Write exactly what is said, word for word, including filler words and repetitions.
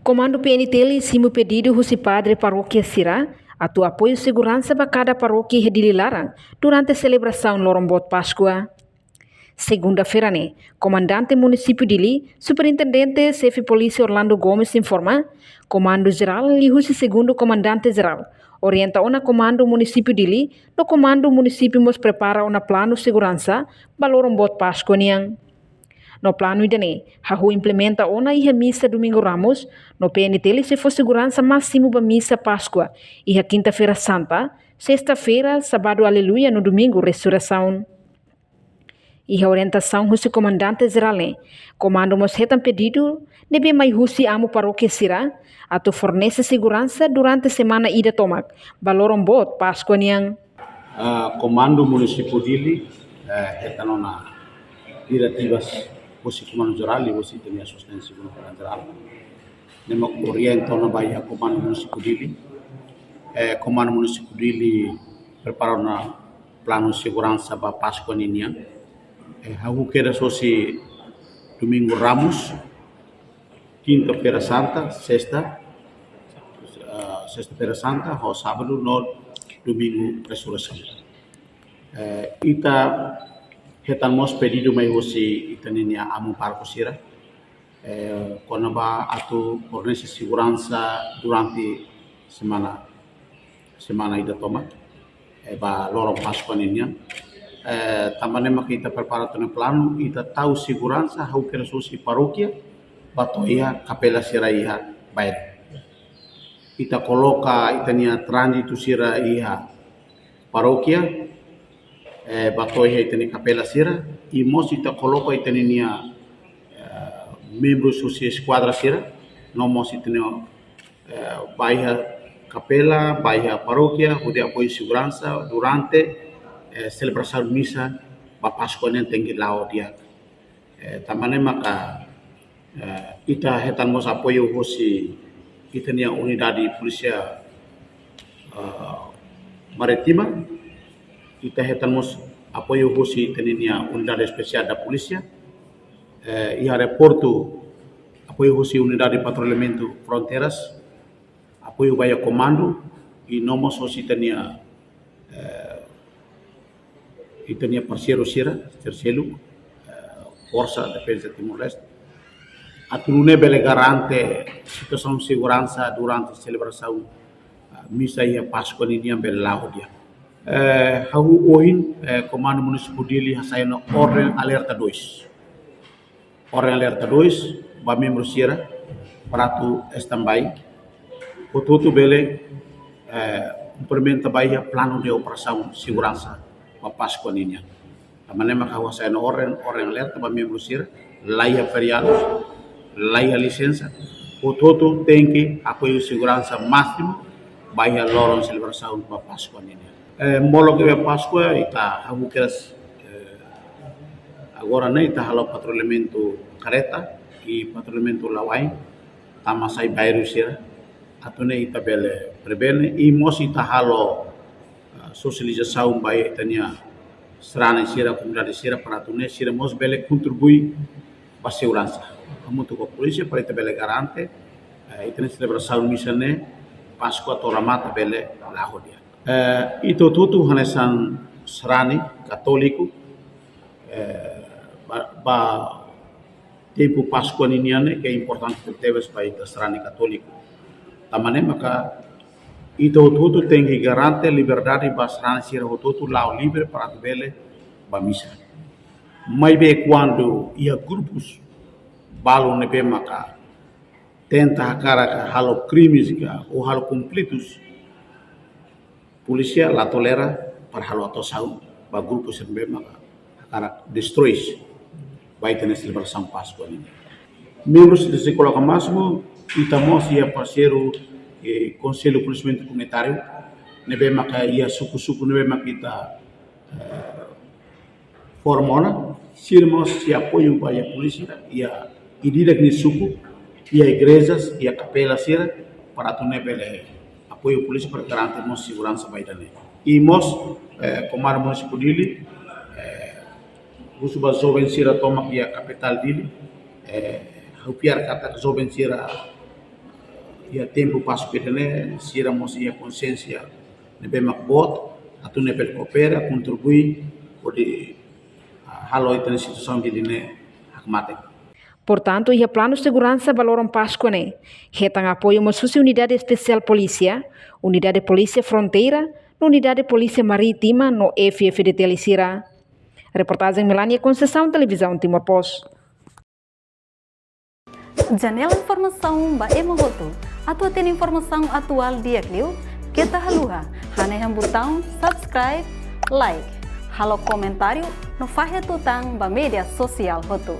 Komandu P N T L simu pedidu husi padre parókia sira atu apoiu seguransa ba kada parókia iha Dili laran durante selebrasaun loron boot Páskua. Segunda-feira ne'e, Komandante Munisípiu Dili, Superintendente Xefe Polísia Orlando Gomes informa, Komandu Jerál liuhusi Segundu Komandante Jerál orienta ona Komandu Munisípiu Dili no Komandu Munisípiu mós prepara ona planu seguransa ba loron boot Páskua nian. No planu ida-ne'e hahú implementa ona iha misa Domingu Ramus, no P N T L sei fó seguransa másimu ba misa Páskua iha Kinta-feira Santa, Sesta-feira, Sábadu Aleluia no Domingu Resureisaun. Iha orientasaun husi Komandante Jerál ne'e, Komandu mós hetan pedidu ne'ebé mai husi amu parókia sira atu fornese seguransa durante semana ida tomak ba loron boot Páskua nian. Ah, Komandu Munisípiu Dili, eh, hetan ona diretivas husi Komandu Jerál, husi ita-nia Sostén Segundu Komandante Jerál. Ne'e mak orienta ona ba iha Komandu Munisípiu Dili. Eh, Komandu Munisípiu Dili prepara ona planu seguransa ba Páskua ninian. Eh, hahú kedas hosi Domingu Ramus, Kinta-feira Santa, Sesta, eh, Sesta-feira Santa, ho Sábadu no Domingu Resureisaun. Eh, ita hetan mós pedidu mai husi ita-nia amu pároku sira, eh, kona-ba atu fornese seguransa durante semana, semana ida tomak, eh, ba loron Páskua ninian. Eh, tanba ne'e mak ita prepara tiha ona planu, ita tau seguransa hahú kedas hosi parókia ba to'o iha kapela sira iha bairru. Ita koloka ita-nia tránzitu sira iha parókia, eh, ba to'o iha ita-nia kapela sira, i mós ita koloka ita-nia, eh, membru husi eskuadra sira, no mós ita-nia, eh, ba iha kapela, ba iha parókia, hodi apoiu seguransa durante, eh, selebrasaun misa ba Páskua nian tenke la'o di'ak. Eh, tanba ne'e maka, eh, ita hetan mós apoiu husi ita-nia unidade polísia, eh, marítima, ita hetan mós apoiu husi ita-nia unidade espesiál da polísia, eh, iha aeroportu apoiu husi unidade patrulhamentu fronteiras, apoiu ba iha komandu, i no mós hosi ita-nia, eh, ita-nia parseiru sira, terseluk, eh, Forsa Defeza Timor-Leste. Atu nune'e bele garante situasaun seguransa durante selebrasaun, eh, misa iha Páskua ninian bele la'o di'ak. Eh, hahú ohin, eh, Komandu Munisípiu Dili hasai ona orden alerta dois. Orden alerta dois, ba membru sira, para atu standby, hotu-hotu bele, eh, implementa ba iha planu de operasaun seguransa ba Páskua ninian. Tanba ne'e maka hahú hasai ona orden, orden alerta ba membru sira, la iha feriadu, la iha lisensa, hotu-hotu tenke apoiu seguransa másimu ba iha loron selebrasaun ba Páskua ninian. Eh, molok iha Páskua, ita hahú kedas, eh, agora ne'e ita halo patrulhamentu kareta, i patrulhamentu la'o-ain, tama sai bairru sira, atu nune'e ita bele prevene, i mós ita halo, eh, sosializasaun ba ita-nia sarani sira, komunidade sira, para atu nune'e sira mós bele kontribui ba seguransa. Hamutuk ho polísia para ita bele garante, eh, ita-nia selebrasaun misa ne'e, Páskua to'o remata bele la'o di'ak. Eh, ita hotu-hotu hanesan sarani katóliku, eh, ba, ba tempu Páskua ninian ne'e ke importante tebes ba ita sarani katóliku. Tanba ne'e maka ita hotu-hotu tenke garante liberdade ba sarani sira hotu-hotu la'o livre para atu bele ba misa. Maibé kuandu iha grupus balu ne'ebé maka tenta hakarak halo krimes ka ou halo konflitus, polísia la tolera para halo atuasaun ba grupu sira ne'ebé maka hakarak destroi ba ita-nia selebrasaun Páskua ninian. Membru sira sei koloka másimu, ita mós iha parseiru, eh, Konsellu Polisiamentu Komunitáriu, ne'ebé maka iha suku-suku ne'ebé maka ita, eh, forma ona, sira mós sei apoiu ba iha polísia, iha ida-idak nia suku, iha igrejas, iha kapela sira, para atu nune'e bele apoiu polísia para garante mós seguransa ba ida-ne'e. I mós, eh, Komandu Munisípiu Dili, eh, husu ba joven sira tomak iha kapitál Dili, eh, ha'u fiar katak joven sira Iha tempu Páskua ida-ne'e, sira mós iha konsiénsia ne'ebé mak boot, atu nune'e bele koopera, kontribui hodi, ah, halo ita-nia situasaun ida-ne'e hakmatek. Portantu, iha planu seguransa ba loron Páskua ne'e, hetan apoiu mós husi Unidade Espesiál Polísia, Unidade Polísia Fronteira, no Unidade Polísia Marítima no F F D T L sira. Reportajen Melania Conceição, Televizaun Timor Post. Janela informasaun ba ema hotu. Atu hatene informasaun atuál di'ak liu, keta haluha hanehan butaun subscribe, like, halo komentáriu no fahe tutan ba média sosiál hotu.